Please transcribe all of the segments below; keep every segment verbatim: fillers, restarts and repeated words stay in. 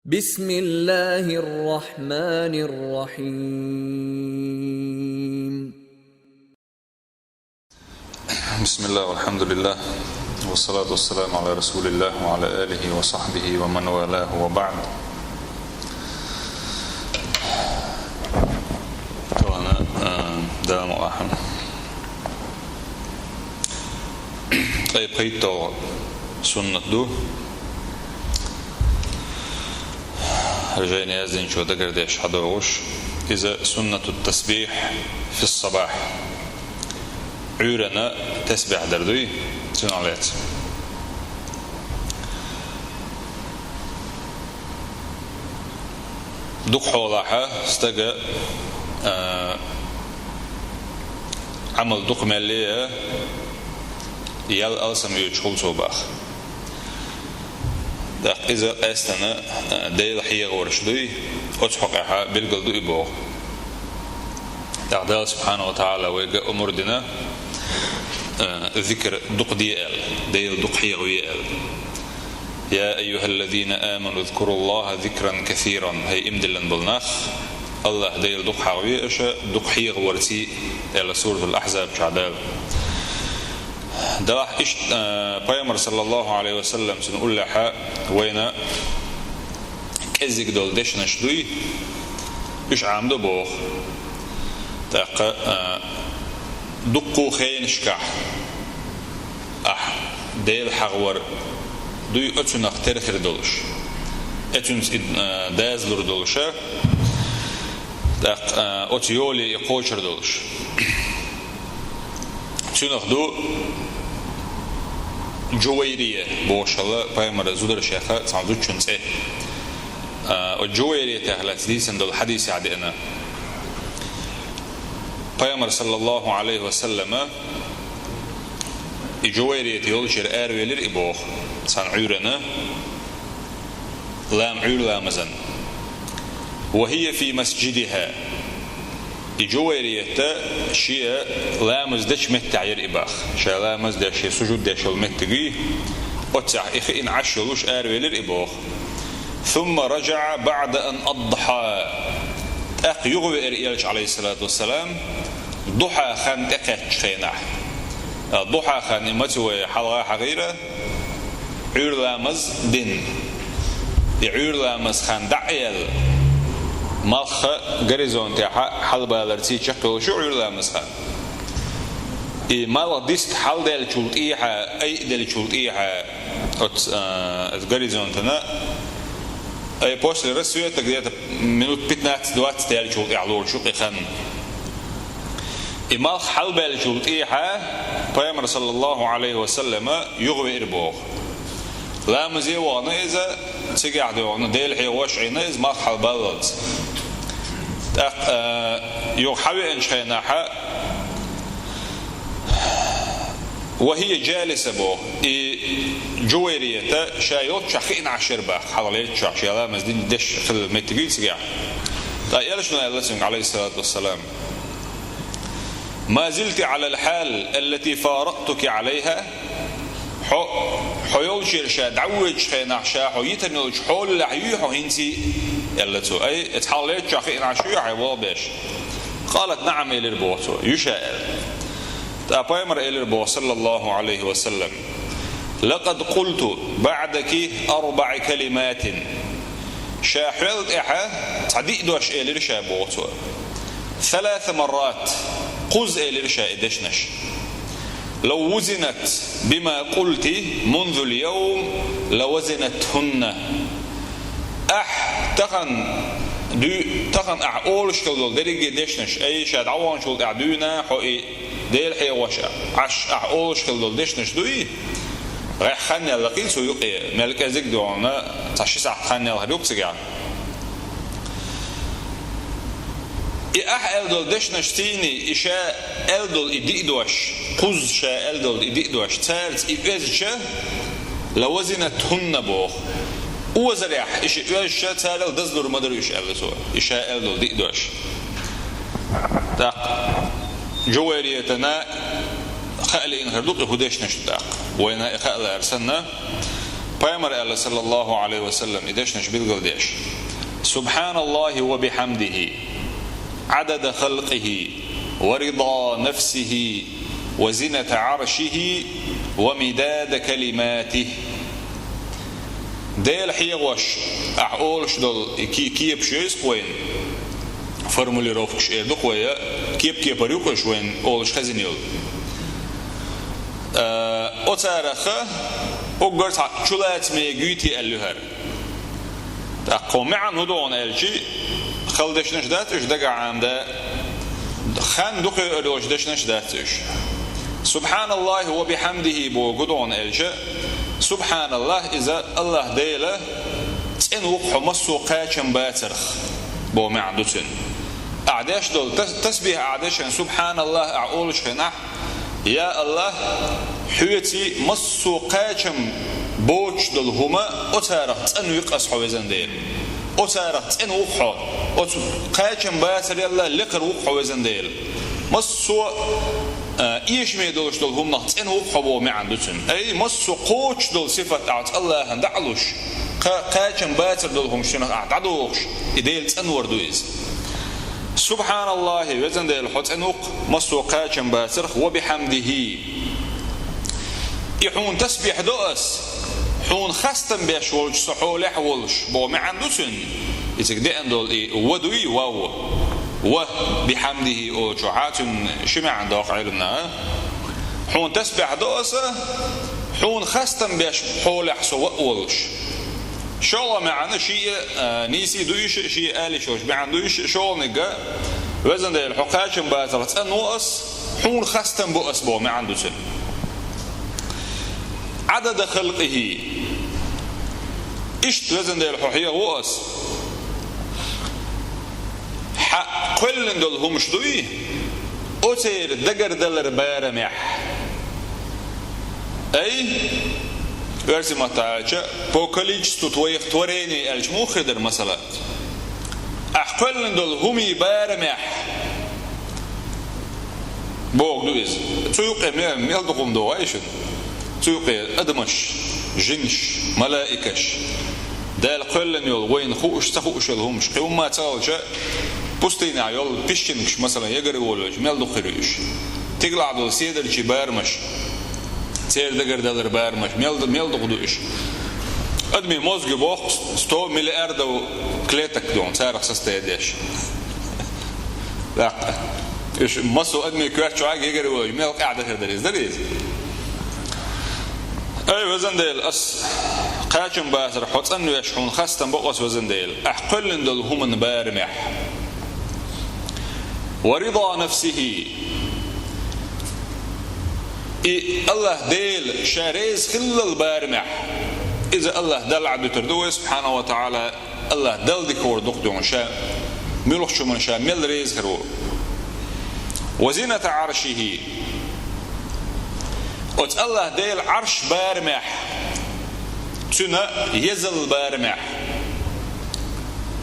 بسم الله الرحمن الرحيم. بسم الله والحمد لله والصلاة والسلام على رسول الله وعلى آله وصحبه ومن والاه وبعد. Талана, э, Дала мукъ лахь. Ткъе пхийтталгӀа суннат ду. Жайна яздинчо дагардеш хьадогӀуш. Иза суннату тасбихь фи сабахь. Ӏуьйранна тасбихь дар дуй, цунах лаьцна. Дукха хьолахь стага, а, Ӏамал дукха мел я, ял алсам оьцуш хул цо боху. ТӀаккха иза къаьстина, а, Дела хьехаварш дуй, оцу хьокъехь билгал ду и боху. ТӀаккха Дала субхьанаху ва таӀала вайга омра дина, а, зикр дукха де аьлла, Дела дукха хьехаве аьлла. يا أيها الذين آمنوا اذكروا الله ذكرا كثيرا. ХӀай иман диллина болу нах, АллахӀ Дела дукха хьахаве аша, дукха хьехаварций, аьлла Суратул Ахьзаб чохь Дала. Делахь иштта, а, Пайхамар, саллаллаху Ӏалайхи ва саллам, цуьнан уллехь вайна кӀеззиг долу дешнаш дуй, уьш Ӏамадо боху. ТӀаккха, а, дуккха хенашкахь ахь Дела хьахавар дуй оцунах тера хир долуш, оцуьнца и, а, дазалур долуша, тӀаккха, а, оцу йоле и кхочур долуш. Цуьнах ду Джувайрия бохуш хилла Пайхамаран зударшех цхьана зудчун цӀе. А, оцу Джувайриятах лаьцна дийцина долу хьадисехь деана. Пайхамар, саллаллаху Ӏалайхи ва саллама, и Джувайрията йолчуьра аравелира и боху, цхьана Ӏуьйранна, лам-, Ӏуьйра ламазан. وهي في مسجدها. И Джувайрията шен ламаз дечу меттехь яра и боху. Ша ламаз деш, шен сужуд деш йолу меттиг, оццехь и хиъна Ӏаш йолуш аравелира и боху. ثم رجع بعد أن أضحى. ТӀаккха юхавеара Элча, Ӏалайхиссалату вассалам, духьа хан тӀекхаьччу хенахь. А, духьа хан и маца вай хьалха хьахийра, Ӏуьйра ламаз дина. И Ӏуьйра ламаз хан дӀа а яьлла, малх горизонтехь хьалабаларций чекхйолуш ю Ӏуьйра ламаз хан. И малх дист хьалделлачул тӀехьа, айа деллачул тӀехьа, оцу, а, горизонтана, ай, после рассвета где-то минут пятнадцать-двадцать яьллачул тӀехьа лоруш ю кхин хан. И малх хьалабаьллачул тӀехьа Пайхамар, саллаллаху Ӏалайхи ва саллама, юхавеара боху. Ламазе вахана иза, цигахь догӀана, Дела хьехош Ӏийна иза малх хьалабаллалц. ТӀаккха, а, юха хьавеанчу хенахь, وهي جالسة боху. И Джувайрията ша йолччохь хиъна Ӏаш яра боху, хьалха леллачохь, ша ламаз дина деш хилла меттиг ю цигахь. ТӀаккха Элчано аьлла цуьнга, Ӏалайхиссалату вассалам: ما زلت على الحال التي فارقتك عليها؟ Хьо, хьо йолчуьра ша дӀавоьдучу хенахь, ша хьо йитина йолчу хьолехь юй хьо хӀинций? Аьлла цо. Ай, оцу хьалха леллачохь хиъна Ӏаш юй хьайн вогӀу беш? قالت: نعم, элира боху цо, ю ша, аьлла. ТӀаккха Пайхамар элира боху, саллаллаху Ӏалайхи ва саллам: لقد قلت بعدك أربع كلمات. Ша хьоьл тӀаьхьа цхьа диъ дош элира ша боху цо. ثلاث مرات, кхузза элира ша и дешнаш. لو وزنت بما قلت منذ اليوم لوزنتهن. Ахь тахана дуй-, тахана ахь олуш хила долу дерриге дешнаш, ай, ша дӀаваханчул тӀаьхьа дуьйна хьо и Дела хьехош Ӏаш ахь олуш хила долу дешнаш дуй, гӀеххьаннел лакхий цу юкъе, мел кӀезиг а догӀана, цхьа ши сахьт ханнел хир ю-кх цигахь. И ахь аьлла долу дешнаш цийний, и ша аьлла долу и диъ дош, кхузза ша аьлла долу и диъ дош, цаьрца и оьзча, لوزنتهن боху. Озарехь, и ши оьзча, царал дазлур ма дара уьш, аьлла цо, и ша аьлла долу диъ дош. ТӀаккха Джувайриятана хаа лиъна хир ду-кх и хӀун дешнаш ду тӀаккха. Вайна и хаа лаьара санна, Пайхамара аьлла, саллаллаху Ӏалайхи ва саллам, и дешнаш билгалдеш: «Субханаллахи ва бихьамдихи, Ӏадада халкъихи, ва рида нафсихи, ва зината Ӏаршихи, ва мидада калиматихи». Дела хьехош, ахь олуш долу и ки-, кепаш йойсу вайн, формулировкаш эр ду вай, кеп-кепара юкъаш вайн олуш хезина йолу. Э, оцарах уггар цхьа чулаца мега юй те аьлла ю хӀара. ТӀаккха хӀун маьӀна хӀун ду хьуна аьлча, хала дешнаш дац уьш дагахь Ӏамда, хан дукха йойур йолчу дешнаш дац уьш. «Субханаллахи ва бихьамдихи» боху хӀун ду хьуна аьлча, «Субханаллах», иза Аллах Дела цӀена ву-кх хьо массо а кхачам бацарх, боху маьӀна ду цуьнан. Ахь деш долу тас-, тасбихь ахь дешан, «Субханаллах» ахь олуш хенахь, я Аллах, хьоьца массо а кхачам боцуш долу хӀума, оцарах цӀена ву-кх ас хьо, везан Дела. Оцарах цӀена ву-кх хьо. Оцу кхачам бацарелла лекхара ву-кх хьо, везан Дела. Массо а, а, эшаме долуш долу хӀуманах цӀена ву-кх хьо, боху маьӀна ду цуьнан. Ай, массо а кхочуш долу сифат ахь цу Аллахьан дӀа а луш, кха-, кхачам бацар долу хӀумнаш цуьнах ахь дӀадохуш, и Дела цӀанвар ду иза. «Субханаллахи», везан Дела, хьо цӀена ву-кх массо а кхачам бацарх, «ва бихьамдихи». И хьуна тасбихь до ас, хьуна хастам беш волчу со хьолехь а волуш, боху маьӀна ду цуьнан. И цига деана долу и «ва» дуй, «вав». «Ва бихьамдихи» олучохь цуьнан ши маьӀна доккху Ӏилманаха. Хьуна тасбихь до ас, хьуна хастам беш хьолехь со ва а волуш. ШолгӀа маьӀна шиъ а, а, нийса ду уьш, шиъ а ала йиш йолуш маьӀна ду уьш, шолгӀаниг а, везан Дела, хьо кхачам бацарх цӀанву ас, хьуна хастам бу ас, боху маьӀна ду цуьнан. «Ӏадада халкъихи». Иштта, везан Дела, хьо хьехаву ас. Хьан кхоьллина долу хӀумаш дуй, оцеран дагардалар барамехь. Ай, оьрсийн маттахь аьлча, по количеству твоих творений аьлча муха хир дара, масала? Ахь кхоьллина долу хӀумий барамехь, боху ду иза. Цу юкъе ме-, мел дукха хӀума догӀу ай шуна. Цу юкъе адамаш, жинаш, малаикаш, Дала кхоьллина йолу, вайна хууш, ца хууш йолу хӀумаш. Кхин хӀумма ца хилча, пустынехь йолу песчинкаш, масала, ягар волавелча, мел дукха хир ю уьш. Тигалахь долу седарчий барамаш, церан дагардалар барамаш, мел, мел дукха ду уьш. Адамийн мозги боху сто миллиардов клеток ду, царах состоит деш. ТӀаккха уьш массо а адамийн коьрта чохь ягар волавелча, мел къаьхьа дахар дара иза, дара иза? Ай, везан Дела, ас кхачам бацарх хьо цӀанвеш, хьуна хастам бо ас, везан Дела, ахь кхоьллина долу хӀуманна барамехь. «Ва рида нафсихи». И Аллах Дела ша реза хиллал барамехь. Иза Аллах Далла дуьтур ду вай, субхьанаху ва таӀала. Аллах Далла дика хӀора дукха дуьхьал ша муьлххачу хӀуманна ша мел реза хир ву. «Ва зината Ӏаршихи». Оцу Аллах Дела Ӏарш барамехь, цуьнан езал барамехь.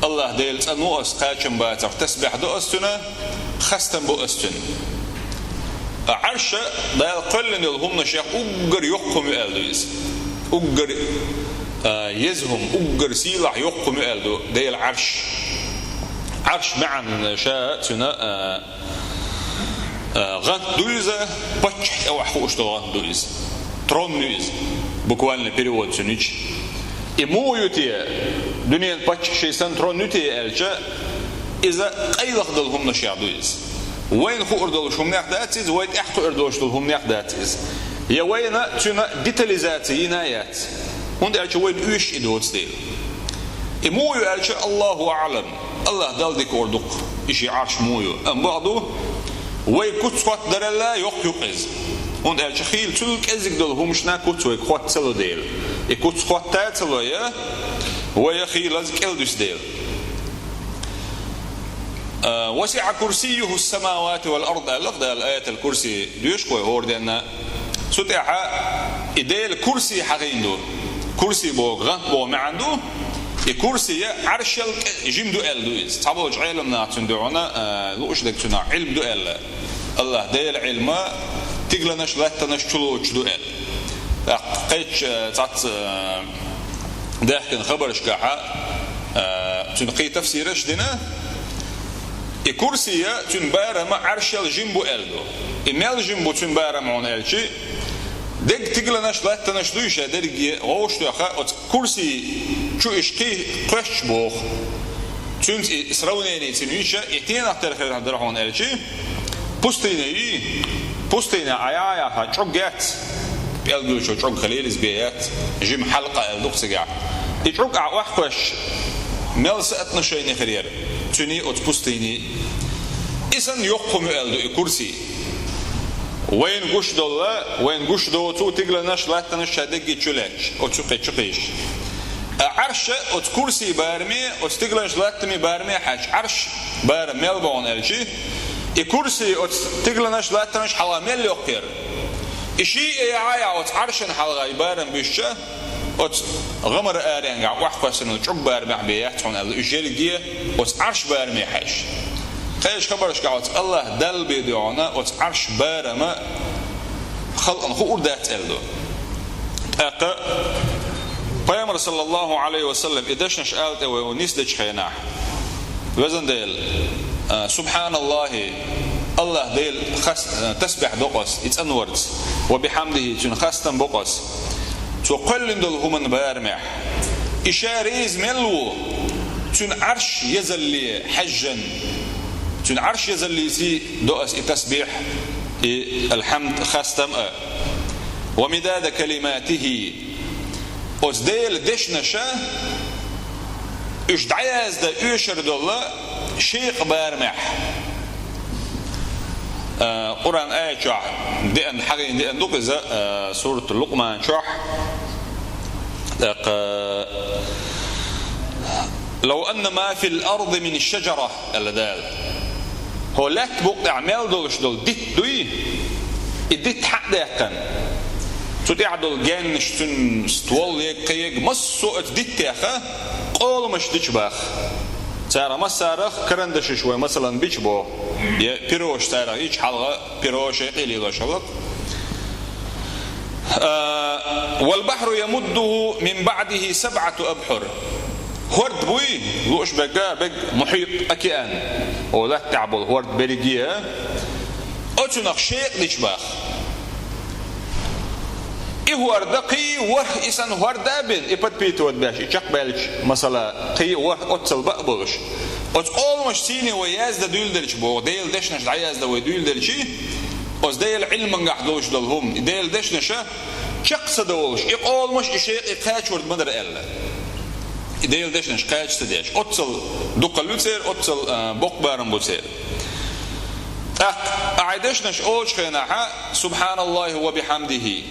Аллах Дела цӀанву ас, кхачам бацарх тасбихь до ас цуьнан, хастам бу ас цуьнан. Ткъа Ӏарш Дала кхоьллина йолу хӀуманашех уггар йоккха хӀума ю аьлла ду иза. Уггар, а, еза хӀума, уггар сийлахь йоккха хӀума ю аьлла ду Делан Ӏарш. Ӏарш маьӀна ша цуьнан, а, а, гӀант ду иза, паччахь тӀе охьахууш долу гӀант ду иза. Трон ю иза, буквально перевод цуьнан йича. И муха ю те, дуьненан паччахь шен санна трон ю те аьлча, иза къайлаха долу хӀуманашех ду иза. Вайна хуур долуш хӀуманех дац иза, вай тӀаьхьа кхуьур долуш долу хӀуманех дац иза. Я вайна цуьнан детализация йина а яц. ХӀунда аьлча вайна оьшуш и доцу дела. И муха ю аьлча, Аллаху аӀлам, Аллах Далла дика хӀора дукха, и шен Ӏарш муха ю. Амма бакъ ду, вай куц хоттадаралла йоккха ю-кх иза. ХӀунда аьлча хийла цул кӀезиг долу хӀуманашна куц вайга хотта ца ло дела. И куц хотта ца ло я, вай хийлаза кӀел дуьсу дела. А, «وسع كرسيه السماوات والأرض», аьлла Дала аятал Курси доьшуш вай хӀора денна. Цу тӀехь и Делан курси хьахийна ду. Курси боху, гӀант боху маьӀна ду. И курси я Ӏаршал кӀе-, жима ду аьлла ду иза. Цхьаболчу Ӏеламнаха цуьнан дуьхьана, а, лууш дерг цуьнан Ӏилма ду аьлла. Аллах Делан Ӏилма тигаланаш, латтанаш чулоцуш ду аьлла. ТӀаккха Кхечча, э, цхьацца, э, даьхкина хабарашкахьа, э, цуьнан кхин тафсираш дина, и курси а, цуьнан барам а Ӏаршел жима бу аьлла ду. И мел жима бу цуьнан барам хьуна аьлча, дерриг тигаланаш, латтанаш дуй ша дерриге вовшах тоьхна, оцу курси чу иштта кхоьссича боху. Цуьнца и сравнени цуьнан йича, и стенах тера хир дара хьуна аьлча, пустыня ю, пустыня Ӏа яхьа чӀогӀа яц, пӀелг йолчо чӀогӀа хилийла иза бен яц, жима хьалкъа аьлла ду-кх цигахь. И чӀогӀа Ӏа охьакхоьссича, мел соотношение хир яра цуьнан оцу пустыни. И санна йоккха хӀума ю аьлла ду и курси. Вайна гуш долу, вайна гуш доцу тигаланаш, латтанаш ша дерриге чу лаьтташ, оцу кхечу кхийша. А Ӏарш а оцу курси бараме, оцу тигаланаш, латтаме бараме хьаьжча, Ӏарш барам мел бу хьуна аьлча, и курси оцу тигаланаш, латтанаш хьалха мел йоккха яра. И шиъ а яхьа а яхьа оцу Ӏаршана хьалха и барам буьсча, оцу гӀамар аренгахь охьакхоьссина чӀогӀа барамехь бен яц хьуна аьлла, уьш ерриге оцу Ӏарш бараме хьаьжча. Кхечу хабаршкахь оцу АллахӀ Далла бен дуьхьал оцу Ӏарш барам халкъана хуур дац аьлла ду. ТӀаккха Пайхамар, саллаллаху Ӏалайхи ва саллам, и дешнаш ала тӀе вай нисдечу хенахь, Везан Дела, а, субхьаналлахӀи, АллахӀ Дела хас-, а, тасбихь до-кх ас и цӀанварца, ва бихьамдихӀи, цуьнан хастам бо-кх ас, цо кхоьллина долу хӀуманна барамехь. И ша реза мел ву, цуьнан Ӏарш езалле хьаьжжан, цуьнан Ӏарш езаллийций до ас и тасбихь, и алхьамд, хастам а. Ва мидада калиматихӀи, оцу Делан дешнаша, уьш дӀаязда оьшур долу шекъа барамехь. А, Къуръан аят чохь деана, хьагӀийна деана ду-кх иза, а, сурат Лукъман чохь. ТӀаккха, «Лав анна ма фил арди мин шаджара», аьлла Дала. ХӀокху лаьтта букъа тӀехь мел долуш долу дитт дуй, и дитт хьа а даьккхина, цу тӀехь долу геннаш, цуьнан ствол ега, кхин ега, массо а оцу диттех къоламаш дича боху. Царах массарах карандашаш вай, масалан, бича боху, я перош царах йича хьалха, перо шайн къилелош хьалха. А, «Вал бахьру ямуддуху мин баъдихи сабъату абхьур». ХӀорд буй, лууш берг, берг мухьит, океан. О, лаьтта тӀехь болу хӀорд берриге а. Оцунах шекъа дича боху. И хӀорда кхин а ворхӀ, и санна хӀорда а бина, и подпитывать беш, и чекхбаьлча, масала, кхин а ворхӀ оццул баа болуш. Оцу къоламаш сийне вай яздан дуьйладелча боху, Делан дешнаш дӀаяздан вай дуьйладелчий, оцу Делан Ӏилмангахь долуш долу хӀума, и Делан дешнаша чекх ца долуш, и къоламаш, и шекъа кхача хӀорд ма дара аьлла. И Делан дешнаш кхача ца деш, оццул дукхалла ю церан, оццул, а, боккха барам бу церан. ТӀаккха ахьа и дешнаш олучу хенахьа, «СубхьаналлахӀи ва бихьамдихӀи,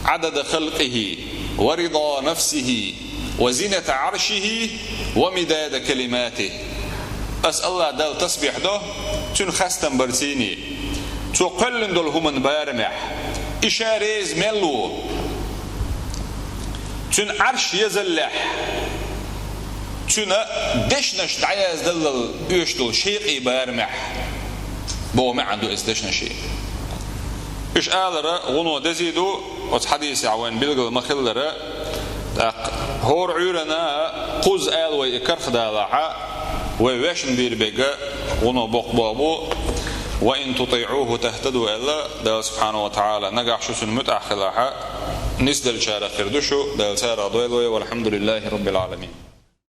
Ӏадада халкъихӀи, ва рида нафсихӀи, ва зината ӀаршихӀи, ва мидада калиматихӀи». Ас АллахӀ Далла тасбихь до, цуьнан хастам барцийний, цо кхоьллина долу хӀуманна барамехь, и ша реза мел ву, цуьнан Ӏарш езаллехь, цуьнан дешнаш дӀаяздаллал оьшуш долу шекъий барамехь боху маьӀна ду иза дешнаш. Уьш алара гӀуно дезий ду, оцу хьадисехь вайна билгал ма-хиллара, тӀаккха хӀора Ӏуьйранна кхузза ала вай и кархдалахьа, вай вешан бийр бега гӀуно боккха боху бу, «Ва ин тутиӀуху тахтаду», аьлла Дала субхьанаху ва тагӀала, нагахь шу цуьнан муьтӀахь хилахьа, нисделлачарах хир ду шу, Дала царах дойла вай, валхьамдулиллахи раббил Ӏаламин.